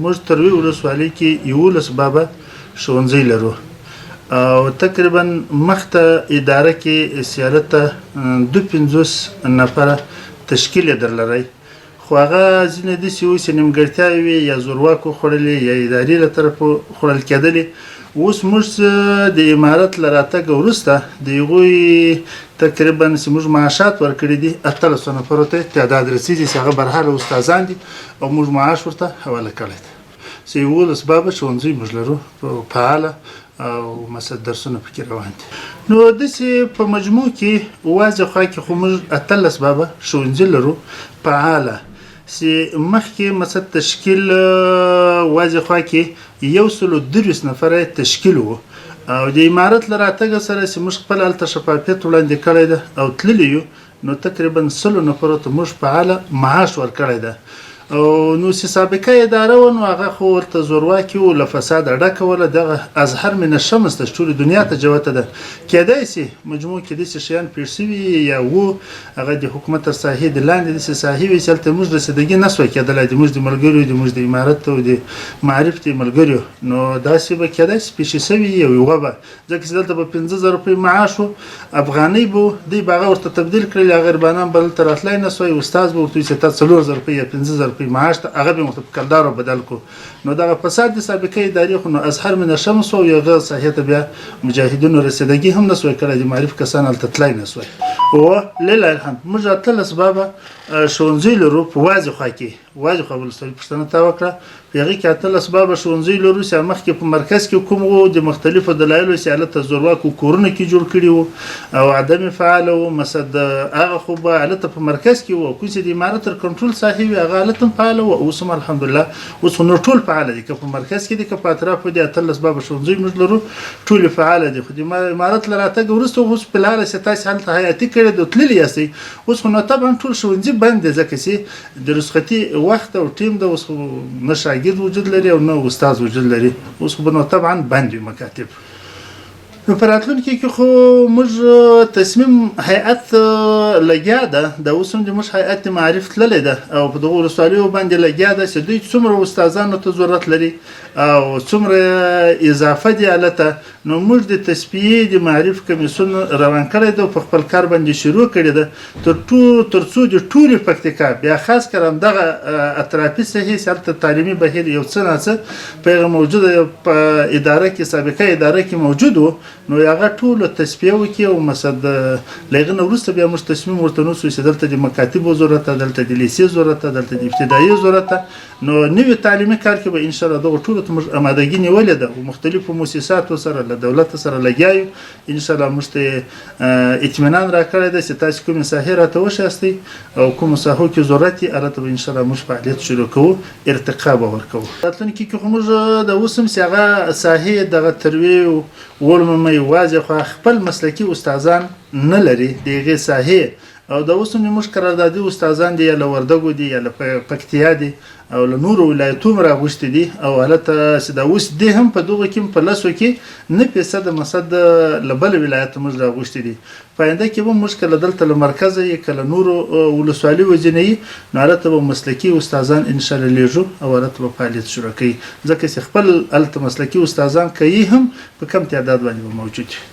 موږ تروې ولسوالۍ کې 11 بابه ښوونځی لرو او تقریبا مخته اداره کې سیاله ته 52 نفره تشکیل یې درلری، خو هغه ځینې داسې وو چې نیمګړتیاوې وې، یا زورواکو خوړلې یا ادارې له طرفه خوړل کېدلې. اوس موږ د امارت له راتګه وروسته د هغوی تقریبا چې موږ معاشات ورکړي دي 18 نفرو ته تعداد رسېږي چې هغه برحاله استادان دي او موږ معاش ورته حواله کړی دی. چې 11 بابه ښوونځي موږ لرو فعاله او مثلا درسونه پکې روان دي. نو داسې په مجموع کې وازې خوا کې خو موږ 18 بابه ښوونځي لرو فعاله، چې مخکې مثلا تشکیل وازې خوا کې 123 نفره تشکیل وو او د امارت له راتګه سره چې موږ خپل هلته شفافیت وړاندې کړی ده او تللي یو، نو تقریبا 100 نفرو ته موږ فعاله معاش ورکړی ده. او نو چې سابقه اداره وه نو هغه خو ورته زورواکي وو، له فساده ډکه وله. دغه ازهر من الشمس ده چې ټولې دنیا ته جوته ده، کېدای شي مجموع کې داسې شیان پېښ شوي یا وو، هغه د حکومت تر ساحې د لاندې داسې ساحې وې چې هلته موږ رسیدګي نه شوای کېدلی، د موږ د ملګریو، د موږ د امارت او د معارف د ملګریو، نو داسې به کېدای شي پېښې شوي او یوه به، ځکه چې دلته به 5000 روپۍ معاش و، افغانۍ به و، دوی به هغه ورته تبدیل کړل، هغه غریبانان به دلته راتلای نه شوای، استاد به ورته وایي چې تا 4000 روپۍ یا 5000 روپۍ معاش ته، هغه به یې ورته په کلدارو بدل کړو. نو دغه فساد د سابقه ادارې خو نو ازهر من الشمس و، او هغه ساحې ته بیا مجاهدینو رسیدګي هم نه شوای کړی، د معارف کسان هلته تلای نه شوای. او لله الحمد موږ 18 بابه ښوونځي لرو په وازې خوا کې، وازې خوا ولسوالۍ پوښتنه تا وکړه، په هغې کې 18 بابه ښوونځي لرو چې مخکې په مرکز کې کوم وو، د مختلفو دلایلو چې هلته زورواکو کورونه کې جوړ کړي وو او عدم فعاله وو، مثلا هغه خو به هلته په مرکز کې وو، کوم چې د امارت تر کنټرول ساحې وي هغه هلته هم فعاله وو. اوس هم الحمدلله اوس خو نور ټول فعاله دي، که په مرکز کې دي که په اطرافو دي، 18 بابه ښوونځي موږ لرو، ټولې فعاله دي. خو د امارت له راتګه وروسته اوس په لاره چې تاسې هلته حیاتي کړې ده تللي یاستئ، اوس خو نو طبعا ټول ښوونځي بند دي، ځکه چې د رخصتي وخت او ټیم ده، اوس خو نه شاګرد وجود لري او نه استاد وجود لري، اوس خو به نو طبعا بند وي مکاتب. نو په راتلونکي کې خو موږ تصمیم هیئت لګیا ده، دا اوس هم د موږ هیئت د معارف تللی ده او په دغو ولسوالیو باندې لګیا ده چې دوی څومره استادانو ته ضرورت لري او څومره اضافه دي هلته. نو موږ د تصفیې د معارف کمیسیون روان کړی ده او په خپل کار باندې شروع کړې ده تر څو د ټولې پکتیکا بیا خاص کر همدغه اطرافي ساحې چې هلته تعلیمي بهیر یو څه ناڅه په هغه موجوده په اداره کې سابقه اداره کې موجود و، نو هغه ټولو تصفیه وکړي او مثلا له هغه نه وروسته بیا موږ تصمیم ورته نیسو چې دلته د مکاتبو ضرورت ده، دلته د لیسې ضرورت ده، دلته د ابتدایي ضرورت ده. نو نوي تعلیمي کال کې به انشاءالله دغو ټولو ته موږ امادګي نیولې ده او مختلفو موسساتو سره له دولت سره لګیا یو. انشاءالله موږ ته اطمینان راکړی دی چې تاسې کومې ساحې راته وښیاستئ او کومو ساحو کې ضرورت وي هلته به انشاءالله موږ فعالیت شروع کوو، ارتقا به ورکوو. راتلونکي کې خو موږ د اوس هم چې هغه ساحې دغه تروې وړممۍ وازې خوا خپل مسلکي استادان نه لري د هغې ساحې، او دا اوس هم موږ قراردادي استادان دي یا له وردګو دي یا له پکتیا دي او له نورو ولایتو هم راغوښتي دي، او هلته چې دا اوس دي هم په دغو کې په لسو کې نه فیصده مسد له بل ولایته موږ راغوښتي دي. په آینده کې به موږ کله دلته له مرکزه یې کله نورو ولسوالیو ځینې یي، نو هلته به مسلکي استادان انشاءالله لېږو او هلته به فعالیت شروع کوي، ځکه چې خپل هلته مسلکي استادان کوي هم په کم تعداد باندې به موجود وي.